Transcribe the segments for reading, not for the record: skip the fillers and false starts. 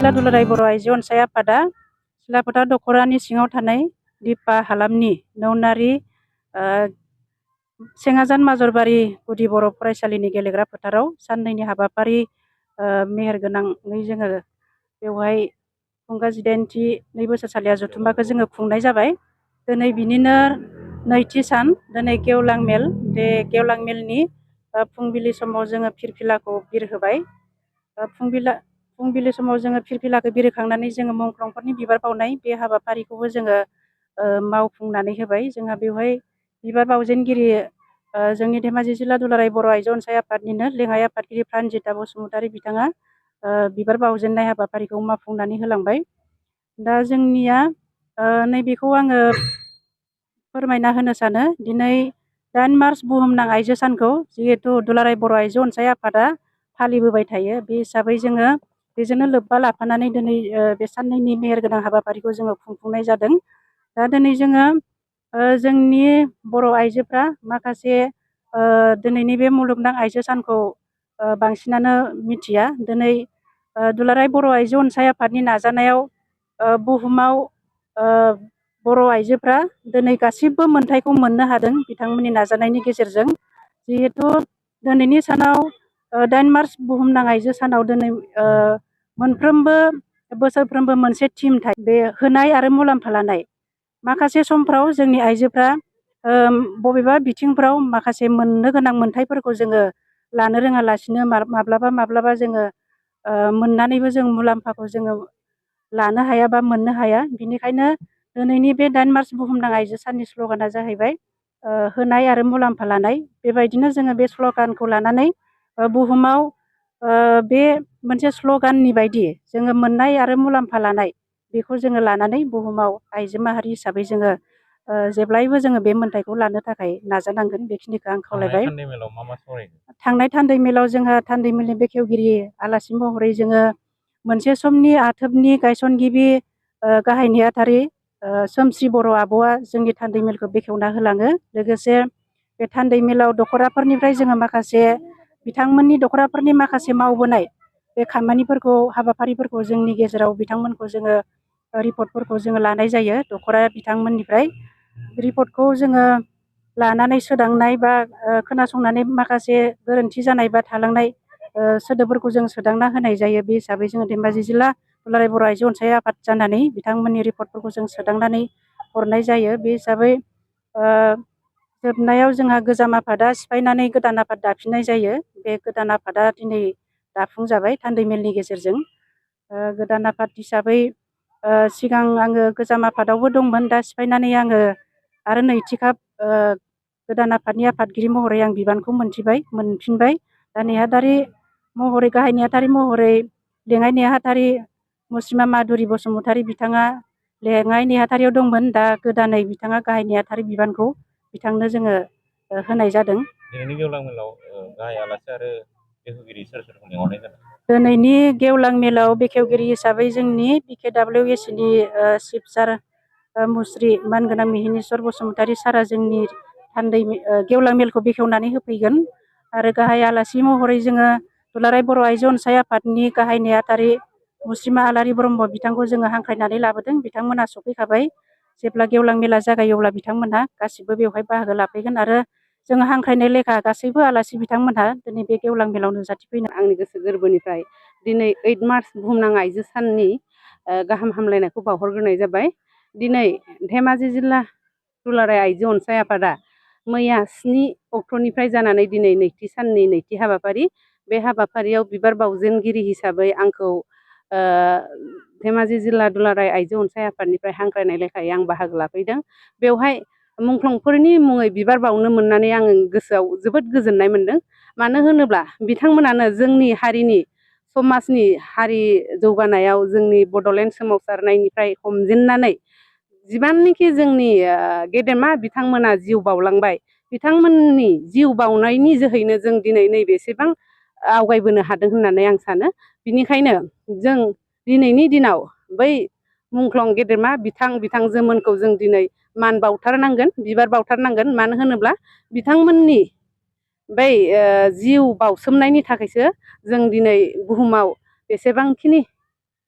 जिल्ला दुलाराय बर' आइजो अनसाय आफादा सिलाफोथार दख'रानि सिङाव थानाय दिपा हालामनि नौनारि सेङाजान माजरबारि गुदि बर' फरायसालिनि गेलेग्रा फोथाराव साननैनि हाबाफारि मेहेरगोनाङै जोङो बेवहाय खुंगा 18थि नै बोसोरसालिया जथुम्माखौ जोङो खुंनाय जाबाय। दिनै बिनिनो नैथि सान दिनै गेवलां मेल बे गेवलां मेलनि फुंबिलि समाव जोङो फिरफिलाखौ बिरहोबाय। फुंबिलि समाव जोङो फिरफिलाखौ बिरहोखांनानै जोङो मुंख्लंफोरनि बिबार बावनाय बे हाबाफारिखौबो जोङो मावफुंनानै होबाय। जोंहा बेवहाय बिबार बावजेनगिरि जोंनि धेमाजि जिल्ला दुलाराय बर' आइजो अनसाय आफादनिनो लेङाइ आफादगिरि प्रानजिता बसुमतारी बिथाङा बिबार बावजेननाय हाबाफारिखौ मावफुंनानै होलांबाय। दा जोंनिया नैबेखौ आङो फोरमायना होनो सानो दिनै 8 मार्च बुहुमनां आइजो सानखौ जिहेतु दुलाराय बर' आइजो अनसाय आफादा फालिबोबाय थायो। बे हिसाबै जोङो बेजोंनो लोब्बा लाफानानै दिनै बे साननैनि मेहेरगोनां हाबाफारिखौ जोङो खुंफुंनाय जादों। दा दिनै जोङो जोंनि बर' आइजोफ्रा माखासे दिनैनि बे मुलुगनां आइजो सानखौ बांसिनानो मिथिया। दिनै दुलाराय बर' आइजो अनसाय आफादनि नाजानायाव बुहुमाव बर' आइजोफ्रा दिनै गासिबो मोनथायखौ मोननो हादों बिथांमोननि नाजानायनि गेजेरजों। जिहेतु दिनैनि सानाव 8 मार्च बुहुमनां आइजो सानाव दिनै मोनफ्रोमबो बोसोरफ्रोमबो मोनसे थीम थायो, बे होनाय आरो मुलाम्फा लानाय। माखासे समफ्राव जोंनि आइजोफ्रा बबेबा बिथिंफ्राव माखासे मोननो गोनां मोनथायफोरखौ जोङो लानो रोङालासिनो माब्लाबा जोङो मोननानैबो जों मुलाम्फाखौ जोङो लानो हाया बा मोननो हाया। बिनिखायनो दिनैनि बे 8 मार्च बुहुमनां आइजो साननि स्ल'गाना जाहैबाय होनाय आरो मुलाम्फा लानाय। बेबायदिनो जोङो बे स्ल'गानखौ लानानै बुहुमाव बे मोनसे स्ल'गाननि बायदि जोङो मोननाय आरो मुलाम्फा लानाय बेखौ जोङो लानानै बुहुमाव आइजो माहारि हिसाबै जोङो जेब्लायबो जोङो बे मोन्थायखौ लानो थाखाय नाजानांगोन। बेखिनिखौ आं खावलायबाय। थांनाय थान्दै मेलाव जोंहा थान्दै मेलनि बेखेवगिरि आलासि महरै जोङो मोनसे समनि आथोबनि गायसनगिरि गाहाय नेहाथारि सोमस्रि बर' आब'आ जोंनि थान्दै मेलखौ बेखेवना होलाङो। लोगोसे बे थान्दै मेलाव दख'राफोरनिफ्राय जोङो माखासे बिथांमोननि दख'राफोरनि माखासे मावबोनाय बे खामानिफोरखौ हाबाफारिफोरखौ जोंनि गेजेराव बिथांमोनखौ जोङो रिपर्टफोरखौ जोङो लानाय जायो। दख'रा बिथांमोननिफ्राय रिपर्टखौ जोङो लानानै सोदांनाय बा खोनासंनानै माखासे गोरोन्थि जानाय बा थालांनाय सोदोबफोरखौ जों सोदांना होनाय जायो। बे हिसाबै जोङो धेमाजि जिल्ला दुलाराय बर' आइजो अनसाय आफाद जानानै बिथांमोननि रिपर्टफोरखौ जों सोदांनानै हरनाय जायो। बे हिसाबै जोबनायाव जोंहा गोजाम आफादा सिफायनानै गोदान आफाद दाफिननाय जायो। बे गोदान आफादा दिनै दाफुंजाबाय थान्दै मेलनि गेजेरजों। गोदान आफाद हिसाबै सिगां आङो गोजाम आफादावबो दंमोन, दा सिफायनानै आङो आरो नैथि खेब गोदान आफादनि आफादगिरि महरै आं बिबानखौ मोनफिनबाय। दा नेहाथारि महरै गाहाय नेहाथारि महरै लेङाइ नेहाथारि मुस्रिमा माधुरि बसुमतारी बिथाङा लेङाइ नेहाथारियाव दंमोन। दा गोदानै बिथाङा गाहाय नेहाथारि बिबानखौ बिथांनो जोङो होनाय जादों। दिनैनि गेवलां मेलाव गाहाय आलासि आरो बेखेवगिरि सोरखौ लेंहरनाय जादों? दिनैनि गेवलां मेलाव बेखेवगिरि हिसाबै जोंनि PKWSनि चिफ सार मुस्रि मानगोनां मिहिनीश्वर बसुमतारी सारा जोंनि थान्दै गेवलां मेलखौ बेखेवनानै होफैगोन। आरो गाहाय आलासि महरै जोङो दुलाराय बर' आइजो अनसाय आफादनि गाहाय नेहाथारि मुस्रिमा आलारि ब्रह्म बिथांखौ जोङो हांख्रायनानै लाबोदों। बिथांमोना सफैखाबाय। जेब्ला गेवलां मेला जागायो अब्ला बिथांमोनहा गासिबो बेवहाय बाहागो लाफैगोन आरो जोङो हांख्रायनाय लेखा गासैबो आलासि बिथांमोनहा दिनै बे गेवलां मेलाव नुजाथिफैनो आंनि गोसो गोरबोनिफ्राय दिनै 8 मार्च बुहुमनां आइजो साननि गाहाम हामलायनायखौ बावहरग्रोनाय जाबाय। दिनै धेमाजि जिल्ला दुलाराय आइजो अनसाय आफादा मैया 7 अक्ट'निफ्राय जानानै दिनै नैथि साननि नैथि हाबाफारि, बे हाबाफारियाव बिबार बावजेनगिरि हिसाबै आंखौ धेमाजि जिल्ला दुलाराय आइजो अनसाय आफादनिफ्राय हांख्रायनाय लेखायै आं बाहागो लाफैदों। बेवहाय मुंख्लंफोरनि मुङै बिबार बावनो मोननानै आं गोसोआव जोबोद गोजोननाय मोनदों। मानो होनोब्ला बिथांमोनानो जोंनि हारिनि समाजनि हारि जौगानायाव जोंनि बड'लेण्ड सोमावसारनायनिफ्राय हमजेननानै जिमाननिखि जोंनि गेदेमा बिथांमोना जिउ बावलांबाय, बिथांमोननि जिउ बावनायनि जोहैनो जों दिनै नैबेसेबां आवगायबोनो हादों होननानै आं सानो। बिनिखायनो जों दिनैनि दिनाव बै मुंख्लं गेदेमा बिथांजोमोनखौ जों दिनै मान बावथारनांगोन, बिबार बावथारनांगोन। मानो होनोब्ला बिथांमोननि बै जिउ बावसोमनायनि थाखायसो जों दिनै बुहुमाव बेसेबांखिनि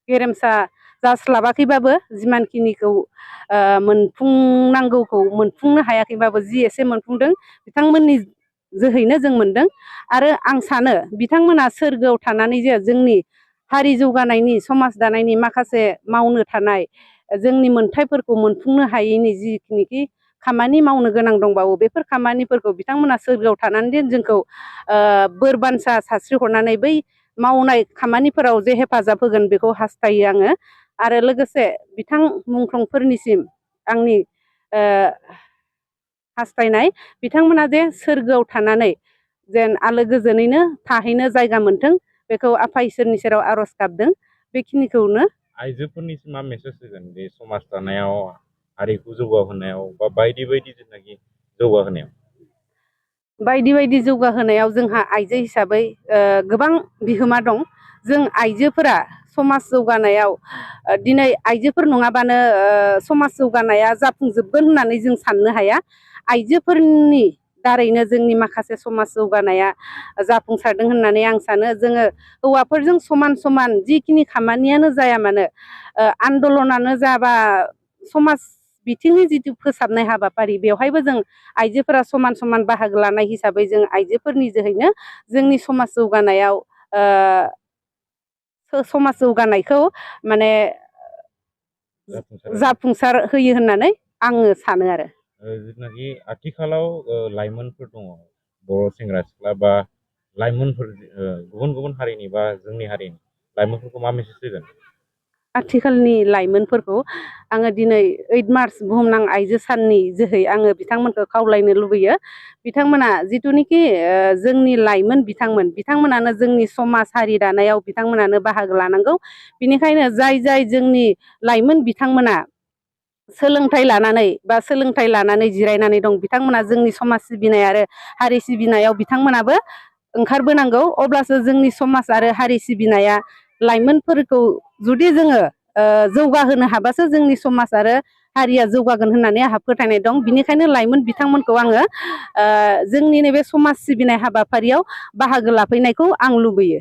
गेरेमसा जास्लाबाखैबाबो जिमानखिनिखौ मोनफुंनांगौखौ मोनफुंनो हायाखैबाबो जि एसे मोनफुंदों बिथांमोननि जोहैनो जों मोनदों। आरो आं सानो बिथांमोना सोरगोआव थानानै जे जोंनि हारि जौगानायनि समाज दानायनि माखासे मावनो थानाय जोंनि मोनथायफोरखौ मोनफुंनो हायैनि जिखिनिखि खामानि मावनो गोनां दंबावो बेफोर खामानिफोरखौ बिथांमोना सोरगोआव थानानै जोंखौ बोर बान्सा सारस्रि हरनानै बै मावनाय खामानिफोराव जे हेफाजाब होगोन बेखौ हास्थायो आङो। आरो लोगोसे बिथां मुंख्लंफोरनिसिम आंनि हास्थायनाय बिथांमोना जे सोरगोआव थानानै जेन आलो गोजोनैनो थाहैनो जायगा मोनथों बेखौ आफा इसोरनि सेराव आर'ज गाबदों। बेखिनिखौनो आइजोफोरनिसिम मा मेसेज होगोन बे समाज दानायाव हारिखौ जौगाहोनायाव बा बायदि बायदि जेनाखि जौगाहोनायाव? बायदि बायदि जौगाहोनायाव जोंहा आइजो हिसाबै गोबां बिहोमा दं। जों आइजोफोरा समाज जौगानायाव दिनै आइजोफोर नङाबानो समाज जौगानाया जाफुंजोबगोन होननानै जों साननो हाया। आइजोफोरनि दारैनो जोंनि माखासे समाज जौगानाया जाफुंसारदों होननानै आं सानो। जोङो हौवाफोरजों समान समान जिखिनि खामानियानो जाया मानो आन्दलनानो जाबा समाज बिथिंनि जिथु फोसाबनाय हाबाफारि बेवहायबो जों आइजोफोरा समान समान बाहागो लानाय हिसाबै जों आइजोफोरनि जोहैनो जोंनि समाज जौगानायाव समाज जौगानायखौ माने जाफुंसार होयो होननानै आङो सानो आरो। जिथुनाखि आथिखालाव लाइमोनफोर दङ बर' सेंग्रा सिख्ला बा लाइमोनफोर गुबुन गुबुन हारिनि बा जोंनि हारिनि लाइमोनफोरखौ मा मेसेज होगोन? आथिखालनि लाइमोनफोरखौ आङो दिनै 8 मार्च बुहुमनां आइजो साननि जोहै आङो बिथांमोनखौ खावलायनो लुबैयो। बिथांमोना जिथुनिखि जोंनि लाइमोन बिथांमोनानो जोंनि समाज हारि दानायाव बिथांमोनानो बाहागो लानांगौ। बिनिखायनो जाय जाय जोंनि लाइमोन बिथांमोना सोलोंथाइ लानानै जिरायनानै दं बिथांमोना जोंनि समाज सिबिनाय आरो हारि सिबिनायाव बिथांमोनाबो ओंखारबोनांगौ। अब्लासो जोंनि समाज आरो हारि सिबिनाया लाइमोनफोरखौ जुदि जोङो जौगाहोनो हाबासो जोंनि समाज आरो हारिया जौगागोन होननानै आंहा फोथायनाय दं। बिनिखायनो लाइमोन बिथांमोनखौ आङो जोंनि नैबे समाज सिबिनाय हाबाफारियाव बाहागो लाफैनायखौ आं लुबैयो।